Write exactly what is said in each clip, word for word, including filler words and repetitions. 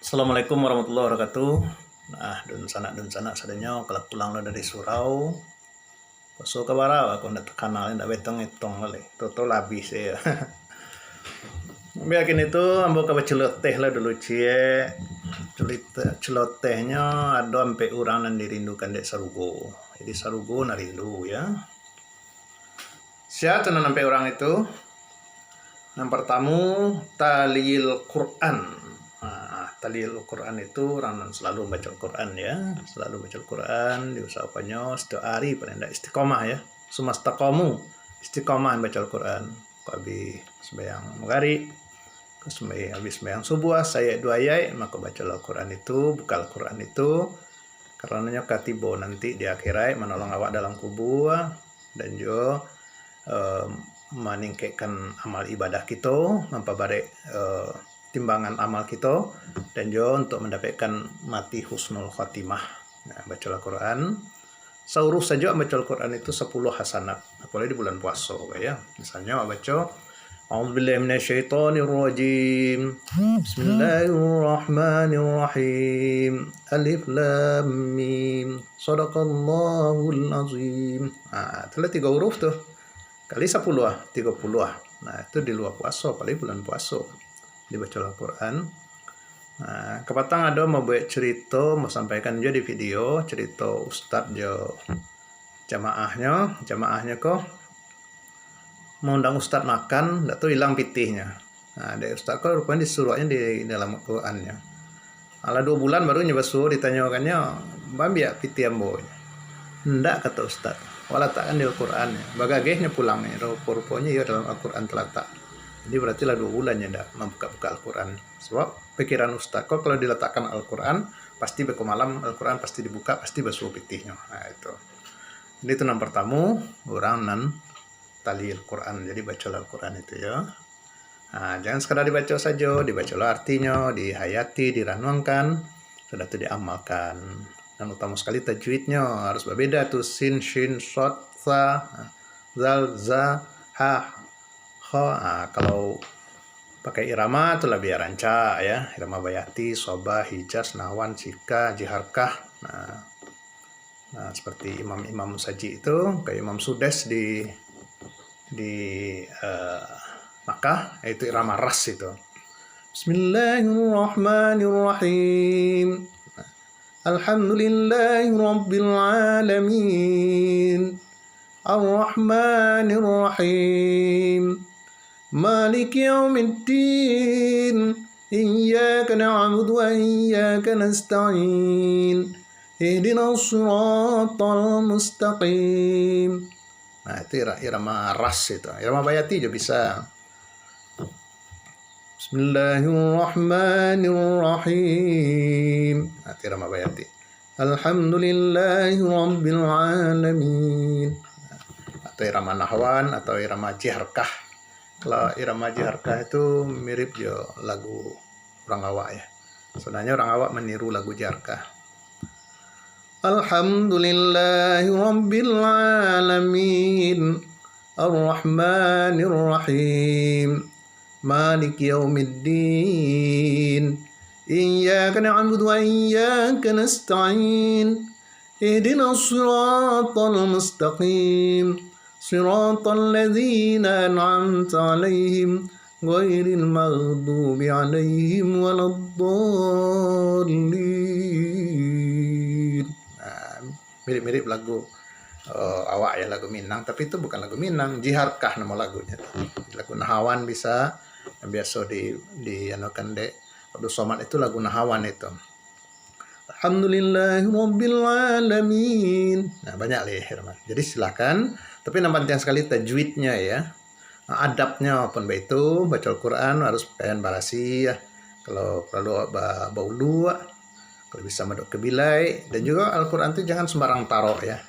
Assalamualaikum warahmatullahi wabarakatuh. Nah, dunsanak-dunsanak sadonyo, kalau pulang lo dari surau, puaso ka bara, aku ndak takana, ndak baetong-etong lai. Toto lah abih se. Bia kini tu, ambo ka baceloteh lah dulu ciek. Celita-, celotehnyo ado ampek urang nan dirindukan dek sarugo. Jadi sarugo nan rindu, ya. Sia tu nan ampek urang itu? Nan partamo, talil Quran. Nah, talil Quran itu urang nan salalu baca Al-Quran, ya. Salalu baca Al-Quran, diusahokannyo satiok ari paling indak istiqomah, ya. Sumastaqamu, istiqomah baca Al-Quran. Kok abih sumbayang magarib, kok sumbayang, abih sumbayang subuah, sayaik duo ayaik, mako bacalah Al-Quran itu, buka Al-Quran itu, karanonyo ka tibo nanti di akhiraik, manolong awak dalam kubua, dan juo, eh, maningkekkan amal ibadah kito, mampabarek, eh, timbangan amal kito, dan juo untuk mandapekkan mati husnul khotimah. Nah, bacalah Quran. Sauruih sajo baca Al-Quran itu sapuluah hasanat. Apolai di bulan puaso, ya. Misalnyo, awak baco, "A'udzubillahi minasyaitonirrajim. Bismillahirrahmanirrahim. Alif Lam Mim. Sadaqallahul Azim." Ah, itulah tigo huruf tu. Kali sapuluah, tigo puluah. Nah, itu di lua puaso, apolai bulan puaso. Dibaco Al-Quran. Nah, kapatang ado mambuek carito, mau sampaikan juo di video, carito ustad jo jamaahnyo, jamaahnyo ko maundang ustad makan, dak tu ilang pitihnyo. Nah, dek ustad ko ruponyo disuruahnyo di dalam Al-Qurannyo. Alah duo bulan baru nyo basuo ditanyokannyo, "Baa ambiak pitih ambo?" "Ndak," kato ustad, "awak latakkan di Al-Qurannyo." Bagagehnyo pulang, rupo-ruponyo iyo dalam Al-Quran talatak. Jadi, barati lah duo bulan nyo ndak mambuka-buka Al-Quran. Sabab pikiran ustad ko, kalau dilatakkan Al-Quran, pasti beko malam Al-Quran pasti dibuka, pasti basuo pitihnyo. Nah, itu. Jadi, itu nan partamo, urang nan talil Quran. Jadi, bacolah Al-Quran itu, yo. Ha, jangan sekadar dibaco sajo, dibacolah artinyo, dihayati, diranuangkan, sudah tu diamalkan. Dan utamo sekali tajwidnyo harus babeda tu, sin, shin, shod, tha, zal, za, ha, kha. Ha, kalau pakai irama tu labiah rancak, ya. Irama bayati, sobah, hijaz, nahwan, sika, jiharkah. Nah, nah, seperti imam-imam sajik tu, kayak Imam Sudes di, di, eh, Makkah, itu irama ras itu. Bismillahirrahmanirrahim. Alhamdulillahirabbil alamin. Arrahmanirrahim. Maliki yaumiddin. Iyyaka na'budu wa iyyaka nasta'in. Ihdinas siratal mustaqim. Nah, itu ira-, irama ras itu. Irama bayati jo bisa. Bismillahirrahmanirrahim. Nah, itu irama bayati. Alhamdulillahirabbil alamin. Atau irama nahwan atau irama jiharkah. Kalau irama jiharkah itu mirip jo lagu urang awak, ya. Sebenarnya urang awak maniru lagu jiharkah. Alhamdulillahirabbil alamin. Arrahmanirrahim. Maliki yaumiddin. Iyyaka na'budu wa iyyaka nasta'in. Ihdinas siratal mustaqim. Siratal ladzina an'amta 'alaihim ghairil maghdubi 'alaihim waladdallin. Nah, mirip-mirip lagu, eh, awak ya, lagu Minang, tapi itu bukan lagu Minang, jiharkah nama lagunya. Lagu Nahawan bisa, yang biasa di, di anukan dek Abdul Somad itu lagu Nahawan itu. Alhamdulillahirabbil alamin. Nah, banyak lah ya, Herman. Jadi silakan, tapi yang penting sekali tajwidnya ya. Adabnya pun baitu, baca Al-Quran harus pakaian barasih ya. Kalau perlu ba-, baulu, kalau bisa madok ke bilai, dan juga Al-Quran tu jangan sembarang taruh ya.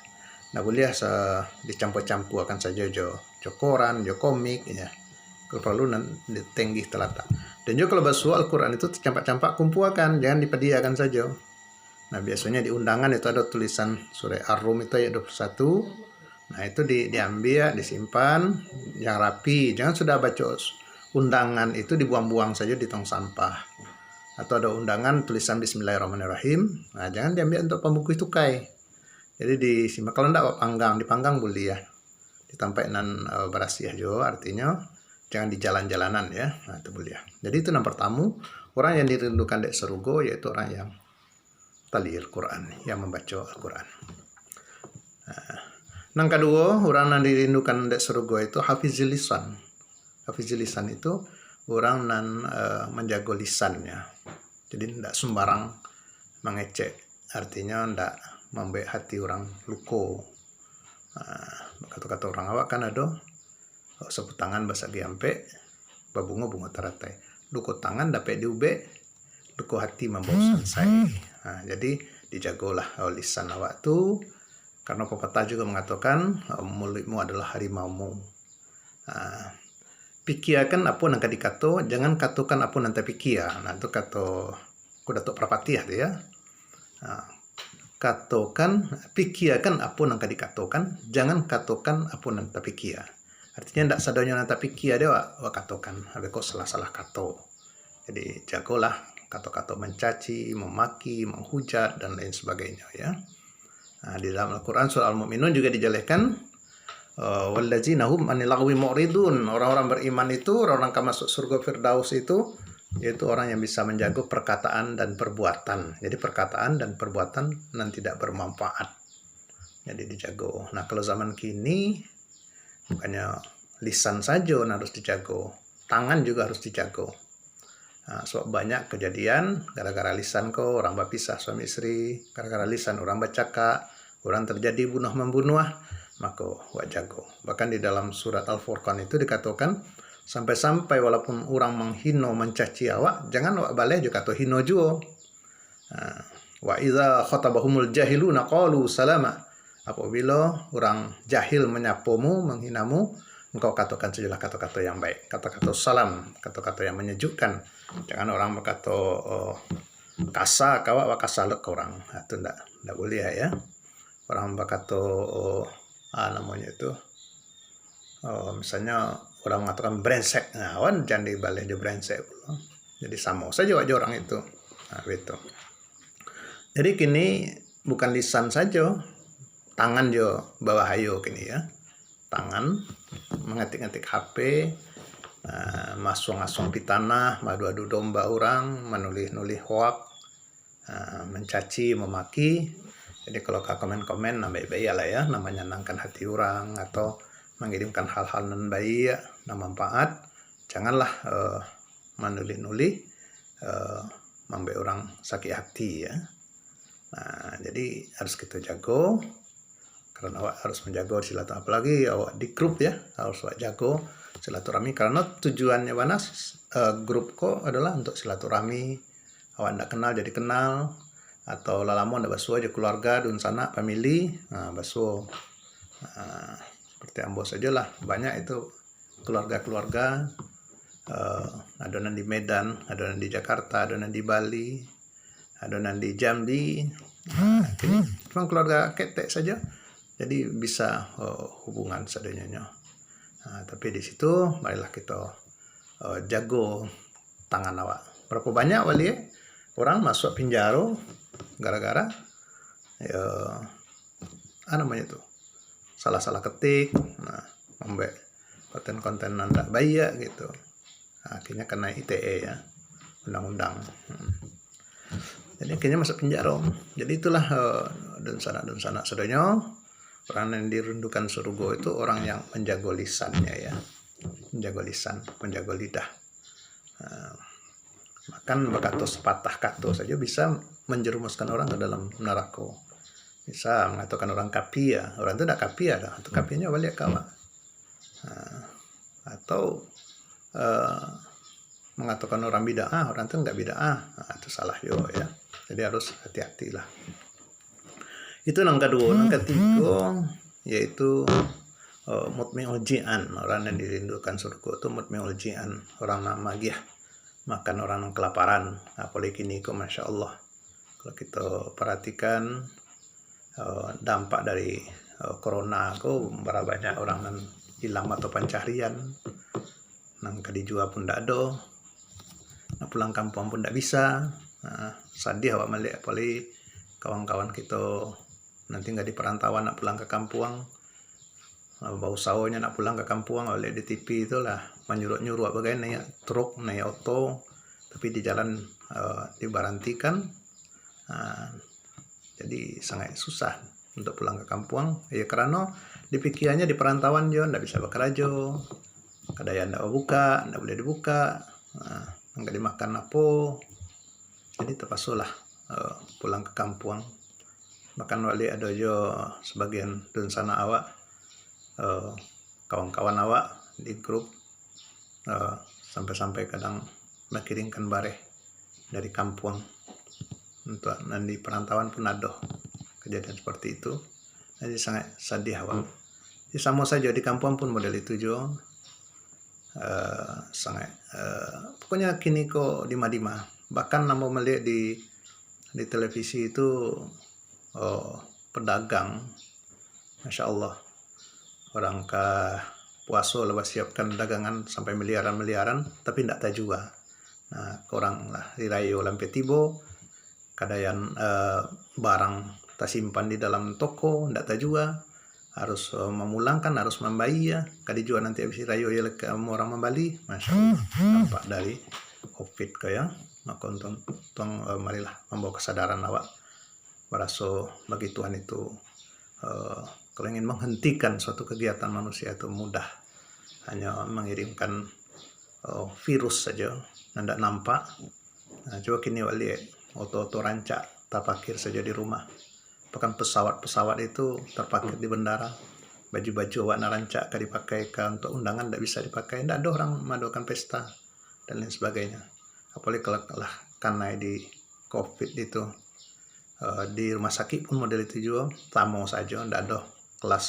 Ndak boleh sa-, dicampur-campurkan saja jo, jo koran, jo komik ya. Kalau perlu nan ditenggih talatak. Dan juga kalau basuo Al-Quran itu tacampak-campak kumpuakan, jangan dipadiakan saja. Nah, biasanya di undangan itu ada tulisan surah Ar-Rum itu ayat dua puluh satu. Nah, itu di, diambil, disimpan yang rapi. Jangan sudah baca undangan itu dibuang-buang saja di tong sampah. atau ada undangan tulisan Bismillahirrahmanirrahim, nah, jangan diambiak untuak pambungkuih tukai. Jadi disimak. Kalau ndak, panggang, dipanggang buliah, di tampaik nan, eh, barasiah juo, artinyo jangan di jalan-jalanan, ya. Nah, itu buliah. Jadi itu nan partamu, urang yang dirindukan dek sarugo yaitu urang yang talil Quran, yang mambaco Al-Quran. Nah, nan kaduo, urang nan dirindukan dek sarugo itu hafizil lisan. Hafizil lisan itu urang nan, eh, manjago lisannya. Jadi ndak sumbarang mangecek, artinyo ndak mambuek hati urang luko. Ah, bakato-kato urang awak kan ado, "Saputangan basagi ampek, babungo-bungo taratai. Luko tangan dapek diubek, luko hati mambawa sansai." Ah, jadi dijagolah, oh, lisan awak tu, karano papatah jugo mangatokan, eh, "Muluikmu adalah harimaumu." Ah, pikiakan apo nan ka dikato, jangan katokan apo nan tapikia. Nah, tu kato Ungku Datuak Parpatiah tu, ya. Ah, katokan, pikiakan apo nan ka dikatokan, jangan katokan apo nan tapikia. Artinyo, ndak sadonyo nan tapikia dek awak, awak katokan, abih ko salah-salah kato. Jadi, jagolah kato-kato mancaci, mamaki, manghujat, dan lain sabagainyo, ya. Nah, di dalam Al-Quran, surah Al-Mukminun juga dijalehkan, eh, "Wallazina hum anil lagwi mu'ridun." Orang-orang beriman itu, orang-orang ka masuk surga Firdaus itu, yaitu orang yang bisa manjago perkataan dan perbuatan. Jadi, perkataan dan perbuatan nan tidak bermanfaat. Jadi, dijago. Nah, kalau zaman kini, bukannya lisan sajo nan harus dijago, tangan juga harus dijago. Ha, sabab banyak kajadian gara-gara lisan ko, urang bapisah suami isteri, gara-gara lisan urang bacakak, urang tarjadi bunuah-mambunuah, mako, awak jago. Bahkan di dalam surat Al-Furqan itu dikatokan, sampai-sampai walaupun urang manghino, mancaci awak, jangan awak baleh jo kato hino juo. Ha, "Wa idza khatabahumul jahiluna qalu salama." Apabilo urang jahil manyapomu, manghinamu, engkau katokan sajolah kato-kato yang baik, kato-kato salam, kato-kato yang manyejukkan. Jangan urang bakato, oh, kasa ka awak, awak kasa ka urang. Ha, tu ndak, ndak buliah, ya. Urang bakato, oh, ah, namonyo tu, oh, misalnyo urang mangatokan brengsek, nah, wan jan dibaleh jo brengsek pulo. Jadi, samo sajo awak jo urang itu. Nah, baitu. Jadi, kini bukan lisan sajo, tangan jo babahayo kini, ya. Tangan mangatik-ngatik H P, ah, masuang-asuang pitanah, maadu-adu domba urang, manulih-nulih hoak, ah, mancaci, mamaki. Jadi, kalau ka komen-komen, nan baiak-baiak lah, ya, nan manyanangkan hati urang, atau mangirimkan hal-hal nan baiak, nan manfaat, janganlah, eh, manulih-nulih, eh, mambuek urang sakik hati, ya. Nah, jadi harus kito jago, karano awak harus manjago silaturahmi, apalagi awak di grup, ya, harus awak jago silaturahmi, karano tujuannyo bana, eh, grup ko adalah untuak silaturahmi, awak ndak kenal jadi kenal, atau lah lamo ndak basuo jo keluarga, dunsanak, famili, ha, basuo. Ha, seperti ambo sajolah, banyak itu keluarga-keluarga, eh, ado nan di Medan, ado nan di Jakarta, ado nan di Bali, ado nan di Jambi. Ha, kini cuma keluarga ketek saja. Jadi bisa, eh, hubungan sadonyo. Ha, tapi di situ marilah kito, eh, jago tangan awak. Barapo banyak wali, eh, urang masuak pinjaro gara-gara, yo, ah, namonyo tu, salah-salah ketik, nah, mambuek konten-konten nan ndak baiak gitu. Nah, akhirnyo kanai I T E, ya, undang-undang. Hmm. Jadi akhirnyo masuak pinjaro. Jadi itulah, eh, dunsanak-dunsanak sadonyo, urang nan dirindukan surugo itu urang yang manjago lisannya, ya. Manjago lisan, manjago lidah. Nah, bahkan bakato sapatah kato saja bisa manjerumuskan urang ka dalam narako. Bisa mangatokan urang kapia, urang tu ndak kapia doh, tu kapianyo baliak ka awak. Nah, atau, eh, mangatokan urang bid'ah, urang tu ndak bid'ah. Nah, itu salah juo, ya. Jadi harus hati-hatilah. Itu nan kaduo. Nan katigo, yaitu, eh, mutmi'ul ji'an. Urang nan dirindukan surugo tu mutmi'ul ji'an, urang nan magiah makan, urang nan kalaparan. Apolai kini ko, masya Allah, kalau kito paratikan, eh, dampak dari, eh, corona ko, bara banyak urang nan ilang mato pancarian, nan ka dijua pun ndak ado. nak pulang kampuang pun ndak bisa. Ha, sadiah awak maliek, apolai kawan-kawan kito nan tingga di parantauan nak pulang ka kampuang. Ha, bausaho nyo nak pulang ka kampuang, awak liek di T V tu lah, manyuruak-nyuruak bagai, naiak truk, naiak oto, tapi di jalan, eh, dibarantikan. Ha, jadi sangaik susah untuk pulang ka kampuang. Yo, karano dipikianyo di parantauan jo, ndak bisa bakarajo, kadai ndak babuka, ndak buliah dibuka, ha, ndak dimakan apo. Jadi tapasolah, eh, pulang ka kampuang. Bahkan wak liek ado jo sabagian dunsanak awak, eh, kawan-kawan awak di grup, eh, sampai-sampai kadang bakirimkan bareh dari kampuang. Untuak nan di parantauan pun ado kajadian seperti itu. Jadi sangaik sadiah awak. Jadi samo sajo di kampuang pun model itu juo. Eh, sangaik, eh, pokoknyo kini ko dima-dima. Bahkan ambo maliek di, di televisi itu, oh, pedagang, masya Allah, urang ka puaso lah basiapkan dagangan sampai miliaran-miliaran, tapi ndak tajua. Nah, urang lah hari rayo lah ampia tibo, kadai, eh, barang tasimpan di dalam toko, ndak tajua, harus, eh, mamulangkan, harus mambayia, ka dijua nanti abih rayo, iyo lah ka urang mambali. Masya Allah, dampak dari covid ko, yo. Mako untuang, untuang, eh, marilah mambawa kasadaran awak, baraso bagi Tuhan itu, eh, kalau ingin menghentikan suatu kegiatan manusia itu mudah, hanyo mangirimkan, eh, virus sajo, nan ndak nampak. Nah, cubo kini wak liek, oto-oto rancak tapakir sajo di rumah. Bahkan pesawat-pesawat itu terpakir di bandara. Baju-baju awak nan rancak ka dipakai ka untuak undangan ndak bisa dipakai, ndak ado urang maadokan pesta dan lain sebagainya. Apolai kalau lah kanai di covid itu. Eh, di rumah sakik pun model itu juo, samo sajo, ndak ado kelas,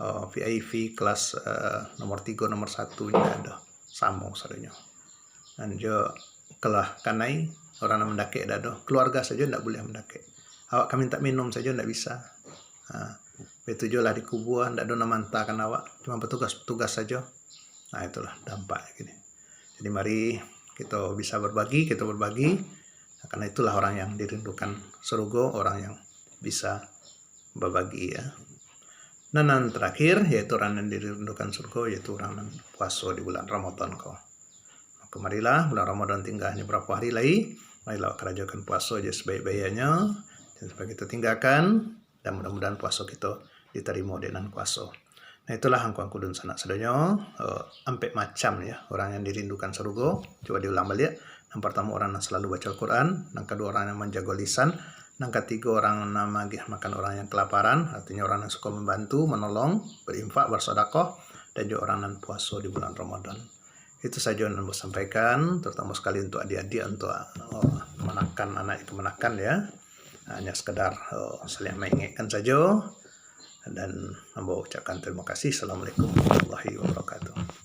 eh, V I P, kelas, eh, nomor tigo, nomor satu, ndak ado, samo sadonyo. Dan jo kalau kanai, urang nan mandakek ndak ado, keluarga sajo ndak buliah mandakek. Awak ka mintak minum sajo ndak bisa. Ha, baitu juo lah di kubua, ndak ado nan maantakan awak, cuma petugas-petugas sajo. Nah, itulah dampak kini. Jadi mari kito bisa berbagi, kito berbagi. Karena itulah orang yang dirindukan sarugo, orang yang bisa babagi, ya. Nah, nan terakhir, yaitu orang yang dirindukan sarugo, yaitu orang nan puaso di bulan Ramadan ko. Maka marilah, bulan Ramadan tingga hanyo barapo hari lai, marilah karajokan puaso jo sebaik-baiknyo, jangan sampai kito tinggakan, dan mudah-mudahan puaso kito ditarimo dek Nan Kuaso. Nah, itulah angku-angku dunsanak sadonyo, eh, ampek macam, ya, orang yang dirindukan sarugo. Cubo diulang baliak. Nan partamo, orang nan salalu baco Al-Quran. Nan kaduo, orang yang manjago lisan. Nan katigo, orang nan magiah makan orang yang kalaparan. Artinyo, orang yang suko mambantu, manolong, berinfak, bersodakoh, dan juo orang nan puaso di bulan Ramadan. Itu sajo nan ambo sampaikan, terutamo sakali untuak adiak-adiak, untuak, oh, kamanakan, anak kamanakan, ya. Hanya sekadar, oh, saling maingatkan sajo. Dan ambo ucapkan terima kasih. Assalamualaikum warahmatullahi wabarakatuh.